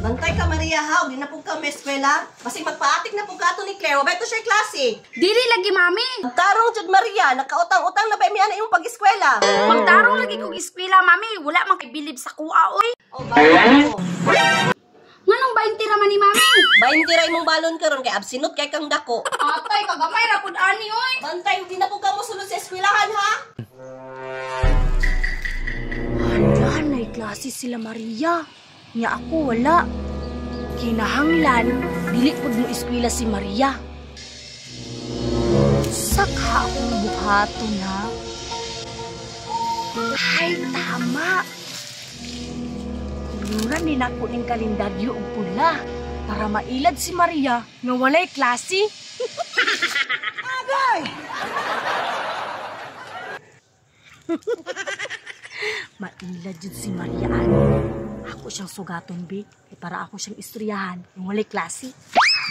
Bantay ka, Maria, ha? Di na po ka may eskwela. Basig magpaatik na po ka ato ni Claire. Wabay to siya klase. Dili lagi, mami. Tarong jud, Maria, nakautang-utang na ba mi ana imong pag-eskwela? Magtarong lagi kog eskwela, mami. Wala man kay bilib sa kuha, oy. Oh, balon ko. Nganong 20 ra man ni mami? 20 ra imong balon karon kay absinot kay kang dako. Atay, kagamay ra pud ani, oy. Bantay, di na po ka mosulod sa eskwelahan, ha? Hala, nay klase sila Maria. Nya ako wala. Kinahanglan, dili pud mo eskwela si Maria. Saka akong buhaton, ha? Ay, tama. Kuluran ni nako ning kalendaryo og pula para mailad si Maria nga walay klase. Agay! Mailad jud si Maria ani. Ako siyang sugaton, be. Kay para ako siyang istoryahan ng walay klase.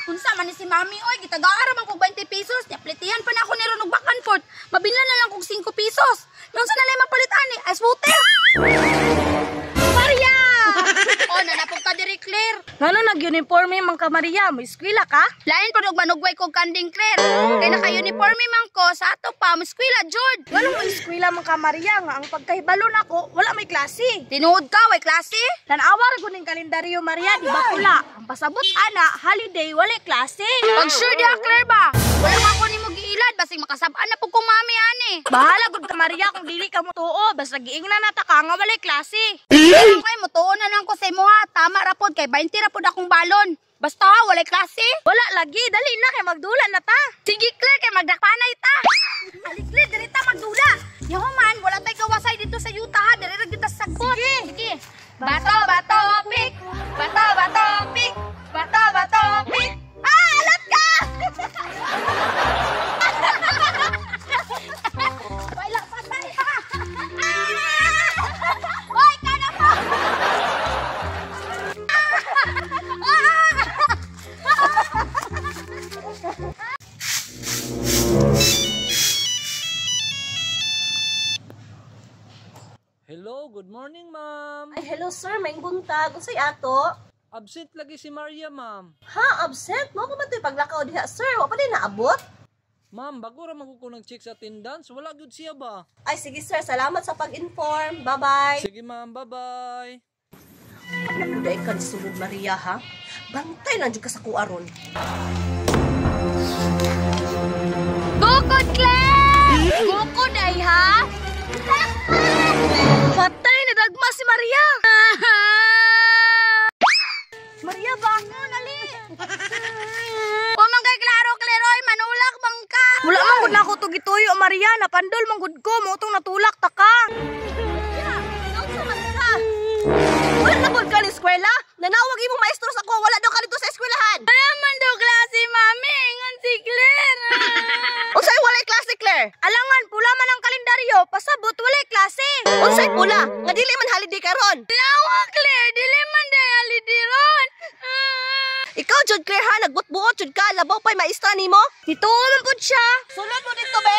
Unsa man ni si mami, oy, gitagaan ra man kog 20 pesos. Nya plitihan pa na ako ni ron og back and forth. Mabilhan na lang kog 5 pesos. Unsa na lang mapalit ani? Ice water. Maria! Oh, nanapog ka diri, Claire. Ngano nag-uniforme man ka, Maria? Mo eskwela ka? Lain pud og manugway kog kanding, Claire. Kay naka-uniforme man ko sa ato pa, mo eskwela jud. Ngano mo eskwela man ka, Maria, nga ang pagkahibalo nako wala may klase. Tinuod ka, way klase? Tan-awa ra gud ning kalendaryo, Maria, di ba pula? Ang pasabot ana, holiday, walay klase. Pag sure diha, Claire ba? Wala ka ko nimo giilad basig makasab-an na pud kong mami ani. Bahala gud ka, Maria, kung dili ka mo tuo, basta giingnan na ta ka nga walay klase. Okay, mutuo na lang ko sa imo ha. Tama ra pod kay 20 ra pod akong balon. Basta ha, walay klase. Wala lagi, dali na kay magdula na ta. Sige, Claire, kay magdakpanay ta. Ali, Claire, diri ta magdula. Yaho man, wala tay kawasay dito sa yuta ha. Diri ra gyud ta sa sagbot. Sige. Sige. Bato, bato, pick. Bato, bato, pick. Bato, bato, pick. Ah, alat ka! Wala patay. Hoy, kana po. Hello, good morning, ma'am. Ay, hello sir, may buntag. Unsay ato? Absent lagi si Maria, ma'am. Ha, absent? Mo pa man to'y paglakaw diha, sir. Wa pa din naabot? Ma'am, bago ra man ko nag-check sa attendance, wala gyud siya ba? Ay, sige sir, salamat sa pag-inform. Bye-bye. Sige, ma'am, bye-bye. Nakuday ka ni sulod, Maria, ha? Bantay lang jud ka sa kuha ron. Bukod, Claire! Bukod ay ha? Patay, nadagma si Maria. Maria, bangon, ali. Wa man kay klaro, Claire, oy, manulak man ka. Wala man gud nako to gituyo, Maria. Napandol man gud ko, mo tong natulak ta ka. Naunsa man ka? Wala na gud ka ni eskwela? Nanawag imong maestro sa ko, wala daw ka dito sa eskwelahan. Wala man daw klase, mami. Ingon si Claire. Unsay walay klase, Claire? Alangan, pula man ang kalendaryo, pasabot walay klase. Unsay pula? Nga dili man holiday karon. Lawa, Claire. Dili man day holiday ron. Ikaw jud, Claire, ha, nagbutbuot jud ka, labaw pa'y maestra nimo. Nituo man pud siya. Sulod mo dito, be.